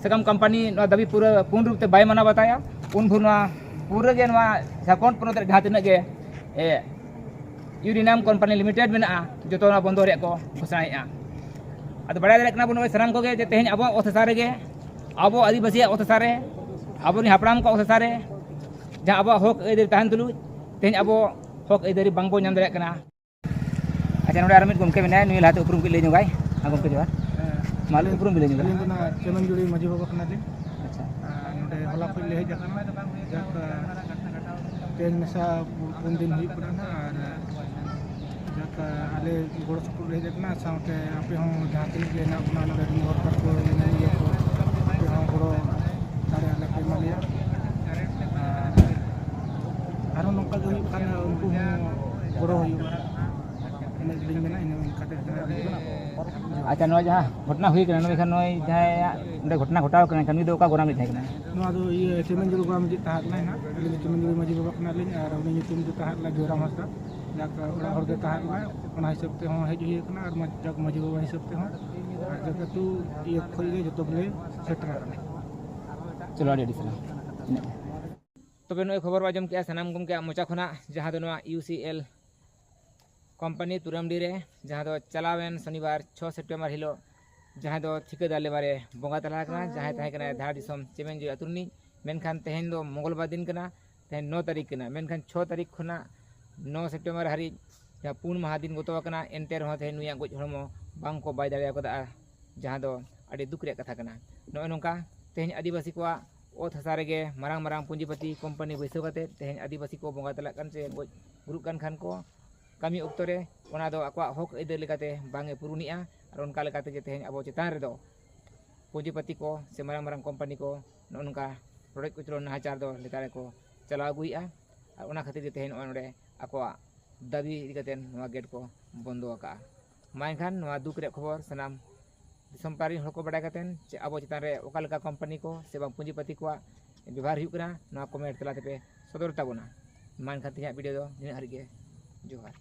ᱥᱟᱠᱟᱢ ᱠᱳᱢᱯᱟᱱᱤ ᱱᱚᱣᱟ ᱫᱟᱹᱵᱤ ᱯᱩᱨᱟᱹ ᱯᱩᱨᱱ ᱨᱩᱯ ᱛᱮ ᱵᱟᱭ ᱢᱟᱱᱟᱣ ᱵᱟᱛᱟᱭᱟ, ᱩᱱ ᱵᱷᱳᱨ ᱱᱚᱣᱟ ᱯᱩᱨᱟᱹ ᱜᱮ ᱱᱚᱣᱟ ᱡᱷᱟᱲᱠᱷᱚᱸᱰ ᱯᱚᱱᱚᱛ ᱨᱮ ᱡᱟᱦᱟᱸ ᱛᱤᱱᱟᱹᱜ ᱜᱮ, ᱮ, ᱤᱭᱩᱨᱮᱱᱤᱭᱟᱢ ᱠᱳᱢᱯᱟᱱᱤ ᱞᱤᱢᱤᱴᱮᱰ ᱢᱮᱱᱟᱜᱼᱟ, ᱡᱚᱛᱚ ᱚᱱᱟ ᱵᱚᱱᱫᱚ ᱨᱮᱭᱟᱜ ᱠᱚ ᱜᱷᱳᱥᱚᱱᱟᱭᱮᱫᱼᱟ᱾ ᱟᱫᱚ ᱵᱟᱲᱟᱭ ᱫᱟᱲᱮᱭᱟᱜ ᱠᱟᱱᱟ ᱵᱚᱱ ᱱᱚᱜᱼᱚᱭ ᱥᱟᱱᱟᱢ ᱠᱚᱜᱮ ᱡᱮ ᱛᱮᱦᱮᱧ ᱟᱵᱚᱣᱟᱜ ᱚᱛ ᱦᱟᱥᱟ ᱨᱮᱜᱮ, ᱟᱵᱚ ᱟᱹᱫᱤᱵᱟᱹᱥᱤᱭᱟᱜ ᱚᱛ ᱦᱟᱥᱟ ᱨᱮ, ᱟᱵᱚᱨᱮᱱ ᱦᱟᱯᱲᱟᱢ ᱠᱚᱣᱟᱜ ᱚᱛ ᱦᱟᱥᱟ ᱨᱮ ᱡᱟᱦᱟᱸ ᱟᱵᱚᱣᱟᱜ ᱦᱚᱠ ᱟᱹᱭᱫᱟᱹᱨᱤ ᱛᱟᱦᱮᱱ ᱛᱩᱞᱩᱡ ᱛᱮᱦᱮᱧ ᱟᱵᱚ ᱦᱚᱠ ᱟᱹᱭᱫᱟᱹᱨᱤ ᱵᱟᱝᱵᱚᱱ ᱧᱟᱢ ᱫᱟᱲᱮᱭᱟᱜ ᱠᱟᱱᱟ᱾ ᱟᱪᱪᱷᱟ, ᱱᱚᱰᱮ ᱟᱨ ᱢᱤᱫ ᱜᱚᱢᱠᱮ ᱢᱮᱱᱟᱭᱟ, ᱱᱩᱭ ᱞᱟᱦᱟᱛᱮ ᱩᱯᱨᱩᱢ ᱠᱟᱹᱡ ᱞᱟᱹᱭ ᱧᱚᱜᱟᱭ᱾ ᱦᱮᱸ, ᱜᱚᱢᱠᱮ ᱡᱚᱦᱟᱨ᱾ ᱦᱮᱸ᱾ ᱢᱟ ᱞᱟᱹᱭ, ᱩᱯᱨᱩᱢ ᱵᱤᱱ ᱞᱟᱹᱭ ᱧᱚᱜᱟ᱾ ᱟᱹᱞᱤᱧ ᱫᱚ ᱱᱟᱜ ᱪᱮᱢᱮᱱ ᱡᱩᱲᱤ ᱢᱟᱹᱡᱷᱤ ᱵᱟᱵᱟ ᱠᱟᱱᱟᱞᱤᱧ᱾ ᱟᱪᱪᱷᱟ᱾ ᱟᱨ ᱱᱚᱰᱮ ᱦᱚᱞᱟ ᱠᱷᱚᱱ ᱞᱮ ᱦᱮᱡ ᱟᱠᱟᱱᱟ᱾ ᱡᱟᱠ, ᱛᱮᱦᱮᱧ ᱢᱮᱥᱟ ᱯᱩᱱ ᱫᱤᱱ ᱦᱩᱭᱩᱜ ᱠᱟᱱᱟ ᱱᱟᱜ, ᱟᱨ ᱡᱟᱠ ᱟᱞᱮ ᱜᱚᱲᱚ ᱥᱚᱯᱚᱦᱚᱫ ᱞᱮ ᱦᱮᱡ ᱟᱠᱟᱱᱟ, ᱥᱟᱶᱛᱮ ᱟᱯᱮ ᱦᱚᱸ ᱡᱟᱦᱟᱸ ᱛᱤᱱᱟᱹᱜ ᱜᱮ ᱦᱮᱱᱟᱜ ᱵᱚᱱᱟ ᱱᱚᱰᱮ ᱨᱤᱱ ᱦᱚᱲ ᱠᱚ, ᱤᱭᱟᱹ ᱠᱚ, ᱟᱯᱮ ᱦᱚᱸ ᱜᱚᱲᱚ ᱫᱟᱲᱮ ᱟᱞᱮ ᱯᱮ ᱮᱢᱟ ᱞᱮᱭᱟ᱾ ᱟᱨ ᱟᱨᱦᱚᱸ ᱱᱚᱝᱠᱟ ᱜᱮ ᱦᱩᱭᱩᱜ ᱠᱷᱟᱱ ᱩᱱᱠᱩ ᱦᱚᱸ ᱜᱚᱲᱚ ᱦᱩᱭᱩᱜᱼᱟ᱾ ᱤᱱᱟᱹ ᱜᱮᱞᱤᱧ ᱢᱮᱱᱟ, ᱤᱱᱟᱹ ᱢᱮᱱ ᱠᱟᱛᱮ ᱜᱮ ᱱᱟᱦᱟᱜ ᱟᱪᱪᱷᱟ, ᱱᱚᱣᱟ ᱡᱟᱦᱟᱸ ᱜᱷᱚᱴᱚᱱᱟ ᱦᱩᱭ ᱠᱟᱱᱟ, ᱱᱚᱣᱟ ᱱᱚᱣᱟ ᱡᱟᱦᱟᱸᱭᱟᱜ ᱚᱸᱰᱮ ᱜᱷᱚᱴᱚᱱᱟ ᱜᱷᱚᱴᱟᱣ ᱠᱟᱱᱟ, ᱮᱱᱠᱷᱟᱱ ᱱᱩᱭ ᱫᱚ ᱚᱠᱟ ᱜᱚᱨᱟᱢ ᱨᱤᱡ ᱛᱟᱦᱮᱸ ᱠᱟᱱᱟ? ᱱᱚᱣᱟ ᱫᱚ ᱤᱭᱟᱹ ᱪᱮᱢᱮᱱᱡᱩᱲ ᱜᱚᱨᱟᱢ ᱨᱤᱡ ᱛᱟᱦᱮᱸ ᱞᱮᱱᱟᱭ ᱱᱟᱦᱟᱜ᱾ ᱟᱹᱞᱤᱧ ᱫᱚ ᱪᱮᱢᱮᱱᱡᱩᱲ ᱢᱟᱹᱡᱷᱤ ᱵᱟᱵᱟ ᱠᱟᱱᱟᱞᱤᱧ ᱟᱨ ᱩᱱᱤ ᱧᱩᱛᱩᱢ ᱫᱚ ᱛᱟᱦᱮᱸ ᱞᱮᱱᱟ ᱡᱚᱭᱨᱟᱢ ᱦᱟᱸᱥᱫᱟ᱾ ᱡᱟᱠ, ᱚᱲᱟᱜ ᱦᱚᱲ ᱜᱮ ᱛᱟᱦᱮᱸ ᱞᱮᱱᱟᱭ, ᱚᱱᱟ ᱦᱤᱥᱟᱹᱵ ᱛᱮᱦᱚᱸ ᱦᱮᱡ ᱦᱩᱭ ᱟᱠᱟᱱᱟ ᱟᱨ ᱢᱟ-, ᱡᱟᱠ ᱢᱟᱹᱡᱷᱤ ᱵᱟᱵᱟ ᱦᱤᱥᱟᱹᱵ ᱛᱮᱦᱚᱸ ᱟᱨ ᱡᱟᱠ ᱟᱹᱛᱩ ᱤᱭᱟᱹ ᱠᱷᱚᱱ ᱜᱮ ᱡᱚᱛᱚ ᱜᱮᱞᱮ ᱥᱮᱴᱮᱨ ᱟᱠᱟᱱᱟ᱾ ᱪᱚᱞᱚ, ᱟᱹᱰᱤ ᱟᱹᱰᱤ ᱥᱟᱨᱦᱟᱣ᱾ ᱛᱚᱵᱮ ᱱᱚᱜᱼᱚᱭ ᱠᱷᱚᱵᱚᱨ ᱵᱚ ᱟᱸᱡᱚᱢ ᱠᱮᱜᱼᱟ ᱥᱟᱱᱟᱢ ᱜᱚᱢᱠᱮᱭᱟᱜ ᱢᱚᱪᱟ ᱠᱷᱚᱱᱟᱜ, ᱡᱟᱦᱟᱸ ᱫᱚ ᱱᱚᱣᱟ ᱤᱭᱩ ᱥᱤ ᱮᱞ ᱠᱳᱢᱯᱟᱱᱤ ᱛᱩᱨᱟᱢᱰᱤ ᱨᱮ, ᱡᱟᱦᱟᱸ ᱫᱚ ᱪᱟᱞᱟᱣᱮᱱ ᱥᱚᱱᱤᱵᱟᱨ ᱪᱷᱚ ᱥᱮᱯᱴᱮᱢᱵᱚᱨ ᱦᱤᱞᱳᱜ ᱡᱟᱦᱟᱸᱭ ᱫᱚ ᱴᱷᱤᱠᱟᱹᱫᱟᱨ ᱞᱮᱵᱟᱨᱮ ᱵᱚᱸᱜᱟ ᱛᱟᱞᱟ ᱟᱠᱟᱱᱟ, ᱡᱟᱦᱟᱸᱭ ᱛᱟᱦᱮᱸ ᱠᱟᱱᱟᱭ ᱫᱷᱟᱲ ᱫᱤᱥᱚᱢ ᱪᱮᱢᱮᱱᱡᱩᱭ ᱟᱹᱛᱩ ᱨᱤᱱᱤᱡ᱾ ᱢᱮᱱᱠᱷᱟᱱ ᱛᱮᱦᱮᱧ ᱫᱚ ᱢᱚᱝᱜᱚᱞ ᱵᱟᱨ ᱫᱤᱱ ᱠᱟᱱᱟ, ᱛᱮᱦᱮᱧ ᱱᱚ ᱛᱟᱹᱨᱤᱠᱷ ᱠᱟᱱᱟ, ᱢᱮᱱᱠᱷᱟᱱ ᱪᱷᱚ ᱛᱟᱹᱨᱤᱠᱷ ᱠᱷᱚᱱᱟᱜ ᱱᱚ ᱥᱮᱯᱴᱮᱢᱵᱚᱨ ᱦᱟᱹᱨᱤᱡ ᱡᱟᱦᱟᱸ ᱯᱩᱱ ᱢᱟᱦᱟ ᱫᱤᱱ ᱜᱚᱛᱚ ᱟᱠᱟᱱᱟ, ᱮᱱᱛᱮ ᱨᱮᱦᱚᱸ ᱛᱮᱦᱮᱧ ᱱᱩᱭᱟᱜ ᱜᱚᱡ ᱦᱚᱲᱢᱚ ᱵᱟᱝ ᱠᱚ ᱵᱟᱭ ᱫᱟᱲᱮ ᱟᱠᱟᱫᱟ, ᱡᱟᱦᱟᱸ ᱫᱚ ᱟᱹᱰᱤ ᱫᱩᱠ ᱨᱮᱭᱟᱜ ᱠᱟᱛᱷᱟ ᱠᱟᱱᱟ᱾ ᱱᱚᱜᱼᱚᱭ ᱱᱚᱝᱠᱟ ᱛᱮᱦᱮᱧ ᱟᱹᱫᱤᱵᱟᱹᱥᱤ ᱠᱚᱣᱟᱜ ᱚᱛ ᱦᱟᱥᱟ ᱨᱮᱜᱮ ᱢᱟᱨᱟᱝ ᱢᱟᱨᱟᱝ ᱯᱩᱸᱡᱤᱯᱟᱹᱛᱤ ᱠᱳᱢᱯᱟᱱᱤ ᱵᱟᱹᱭᱥᱟᱹᱣ ᱠᱟᱛᱮ ᱛᱮᱦᱮᱧ ᱟᱹᱫᱤᱵᱟᱹᱥᱤ ᱠᱚ ᱵᱚᱸᱜᱟ ᱛᱟᱞᱟᱜ ᱠᱟᱱ ᱥᱮ ᱜᱚᱡ ᱜᱩᱨᱩᱜ ᱠᱟᱱ ᱠᱷᱟᱱ ᱠᱚ, ᱠᱟᱹᱢᱤ ᱚᱠᱛᱚ ᱨᱮ ᱚᱱᱟ ᱫᱚ ᱟᱠᱚᱣᱟᱜ ᱦᱚᱠ ᱟᱹᱭᱫᱟᱹᱨ ᱞᱮᱠᱟᱛᱮ ᱵᱟᱝ ᱮ ᱯᱩᱨᱩᱱᱮᱜᱼᱟ᱾ ᱟᱨ ᱚᱱᱠᱟ ᱞᱮᱠᱟ ᱛᱮᱜᱮ ᱛᱮᱦᱮᱧ ᱟᱵᱚ ᱪᱮᱛᱟᱱ ᱨᱮᱫᱚ ᱯᱩᱸᱡᱤᱯᱟᱹᱛᱤ ᱠᱚ ᱥᱮ ᱢᱟᱨᱟᱝ ᱢᱟᱨᱟᱝ ᱠᱳᱢᱯᱟᱱᱤ ᱠᱚ ᱱᱚᱜᱼᱚ ᱱᱚᱝᱠᱟ ᱨᱚᱰᱚᱡ ᱠᱚᱪᱞᱚᱱ ᱱᱟᱦᱟᱪᱟᱨ ᱫᱚ ᱞᱮᱛᱟᱲ ᱜᱮᱠᱚ ᱪᱟᱞᱟᱣ ᱟᱹᱜᱩᱭᱮᱫᱼᱟ᱾ ᱟᱨ ᱚᱱᱟ ᱠᱷᱟᱹᱛᱤᱨ ᱜᱮ ᱛᱮᱦᱮᱧ ᱱᱚᱜᱼᱚᱭ ᱱᱚᱰᱮ ᱟᱠᱚᱣᱟᱜ ᱫᱟᱹᱵᱤ ᱤᱫᱤ ᱠᱟᱛᱮ ᱱᱚᱣᱟ ᱜᱮᱴ ᱠᱚ ᱵᱚᱱᱫᱚ ᱟᱠᱟᱫᱼᱟ᱾ ᱢᱟ ᱮᱱᱠᱷᱟᱱ ᱱᱚᱣᱟ ᱫᱩᱠ ᱨᱮᱭᱟᱜ ᱠᱷᱚᱵᱚᱨ ᱥᱟᱱᱟᱢ ᱫᱤᱥᱚᱢ ᱯᱟᱲᱟ ᱨᱮᱱ ᱦᱚᱲ ᱠᱚ ᱵᱟᱰᱟᱭ ᱠᱟᱛᱮ ᱪᱮ ᱟᱵᱚ ᱪᱮᱛᱟᱱ ᱨᱮ ᱚᱠᱟ ᱞᱮᱠᱟ ᱠᱳᱢᱯᱟᱱᱤ ᱠᱚ ᱥᱮ ᱵᱟᱝ ᱯᱩᱸᱡᱤᱯᱟᱹᱛᱤ ᱠᱚᱣᱟᱜ ᱵᱮᱵᱚᱦᱟᱨ ᱦᱩᱭᱩᱜ ᱠᱟᱱᱟ, ᱱᱚᱣᱟ ᱠᱚᱢᱮᱱᱴ ᱛᱟᱞᱟ ᱛᱮᱯᱮ ᱥᱚᱫᱚᱨ ᱛᱟᱵᱚᱱᱟ᱾ ᱢᱟ ᱮᱱᱠᱷᱟᱱ ᱛᱮᱦᱮᱧᱟᱜ ᱵᱷᱤᱰᱤᱭᱳ ᱫᱚ ᱱᱤᱱᱟᱹᱜ ᱦᱟᱹᱨᱤᱡ ᱜᱮ᱾ ᱡᱚᱦᱟᱨ᱾